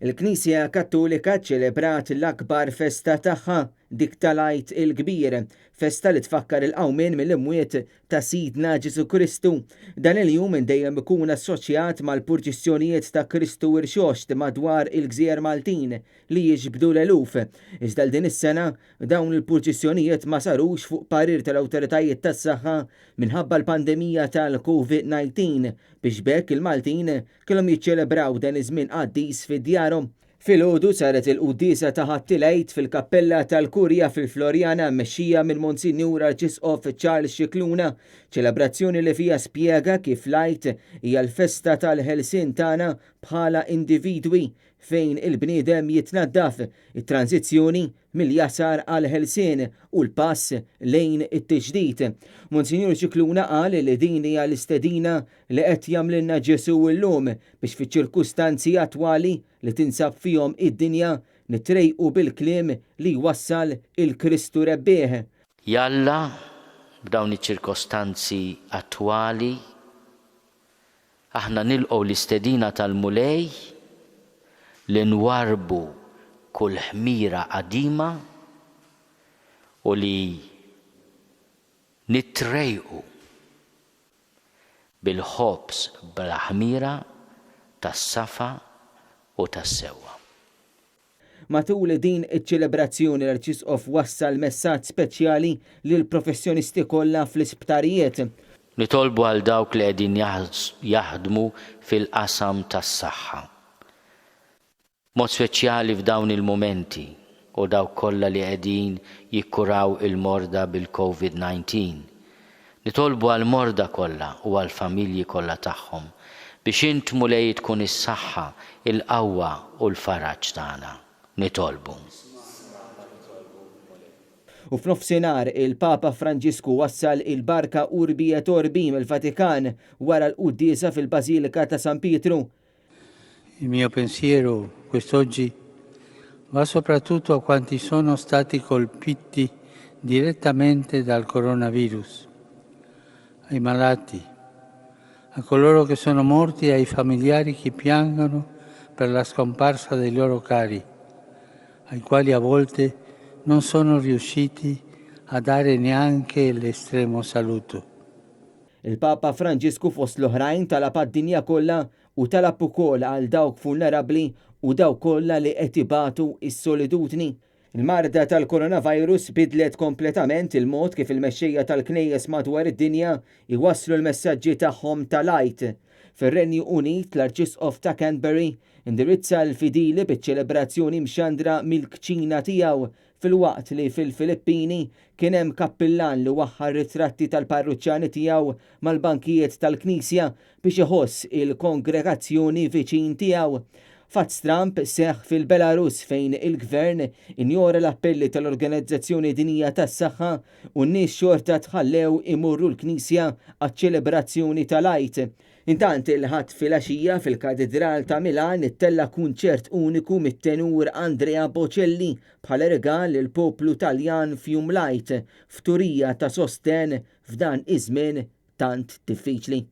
Il-Knisja Kattolika ċċelebrat l-akbar festa tagħha, dik tal-Għid il-Kbir, festa li tfakkar il-qawmien mill-imwiet ta' Sidna Ġesù Kristu. Dan il-jum minn dejjem ikun assoċjat mal-purċissjonijiet ta' Kristu Irxoxt madwar il-gżejjer Maltin li jiġbdu l-eluf. Iżda għal din is-sena, dawn il-purċissjonijiet ma sarux fuq parir tal-awtoritajiet tas-saħħa minħabba l-pandemija tal-Covid-19 biex b'hekk il-Maltin Kellhom jiċċelebraw dan iż-żmien qaddis fi djarhom. Filgħodu saret il-quddiesa ta' Ħadd il-Għid fil-Kappella tal-Kurja fil-Floriana mmexxija minn Monsinjur Arċisqof Charles Scicluna, ċelebrazzjoni li fiha spjega kif l-Għid hija l-festa tal-ħelsien tagħna bħala individwi fejn il-bniedem jitnaddaf, it-tranżizzjoni mill-jasar għall-ħelsien u l-pass lejn it-tiġdid. Monsinjur Scicluna qal li din hija l-istedina li qed jagħmlilna Ġesù llum biex fiċ-ċirkustanzi attwali li tinsab fihom id-dinja nitrejqu bil-kliem li jwassal il-Kristu rebbieħ. Jalla b'dawn iċ-ċirkostanzi attwali Aħna nilqgħu l-istedina tal-Mulej li nwarrbu kull ħmira qadima u li nittrejqu bil-ħobż bla ħmira tas-safa u tas-sewwa. Matul din iċ-ċelebrazzjoni l-Arċisqof wassal messaġġ speċjali lill-professjonisti kollha fl-isptarijiet. Nitolbu għal dawk li qegħdin jaħdmu fil-qasam tas-saħħa. B'mod speċjali f'dawn il-mumenti u dawk kollha li qegħdin jikkuraw il-morda bil-Covid 19. Nitolbu għall-morda kollha u għall-familji kollha tagħhom, biex int Mulej tkun is-saħħa, il-qawwa u l-faraġ tagħna. Nitolbu. U f'nofsinhar, il-Papa Franġisku wassal il-barka Urbi et Orbi mill-Vatikan wara l-quddiesa fil-Bażilika ta' San Pietru. Il mio pensiero quest'oggi va soprattutto a quanti sono stati colpiti direttamente dal coronavirus, ai malati, a coloro che sono morti e ai familiari che piangono per la scomparsa dei loro cari, ai quali a volte non sono riusciti a dare neanche l'estremo saluto. Il-Papa Franġisku fost l-oħrajn talab għad-dinja kollha u talab ukoll għal dawk vulnerabbli u dawk kollha li qed ibatu s-solitudni. Il-marda tal-coronavirus bidlet kompletament il-mod kif il-mexxejja tal-knejjes madwar id-dinja jwasslu l-messaġġi tagħhom tal-Għid. Fir-Renju Unit, l-Arċisqof ta' Canterbury indirizza l-fidili biċ-ċelebrazzjoni mxandra mill-kċina tiegħu filwaqt li fil-Filippini kien hemm kappillan li waħħal ritratti tal-parruċċani tiegħu mal-bankijiet tal-knisja biex iħoss il-kongregazzjoni viċin tiegħu. Fatt stramb seħħ fil-Belarus fejn il-gvern injora l-appelli tal-Organizzazzjoni Dinjija tas-Saħħa u n-nies xorta tħallew imorru l-knisja għaċ-ċelebrazzjoni tal-Għid. Intant, il-Ħadd filgħaxija fil-Katidral ta' Milan ittella' kunċert uniku mit-tenur Andrea Bocelli bħala rigal lill-poplu Taljan f'Jum l-Għid, f'turija ta' sostenn f'dan iż-żmien tant diffiċli.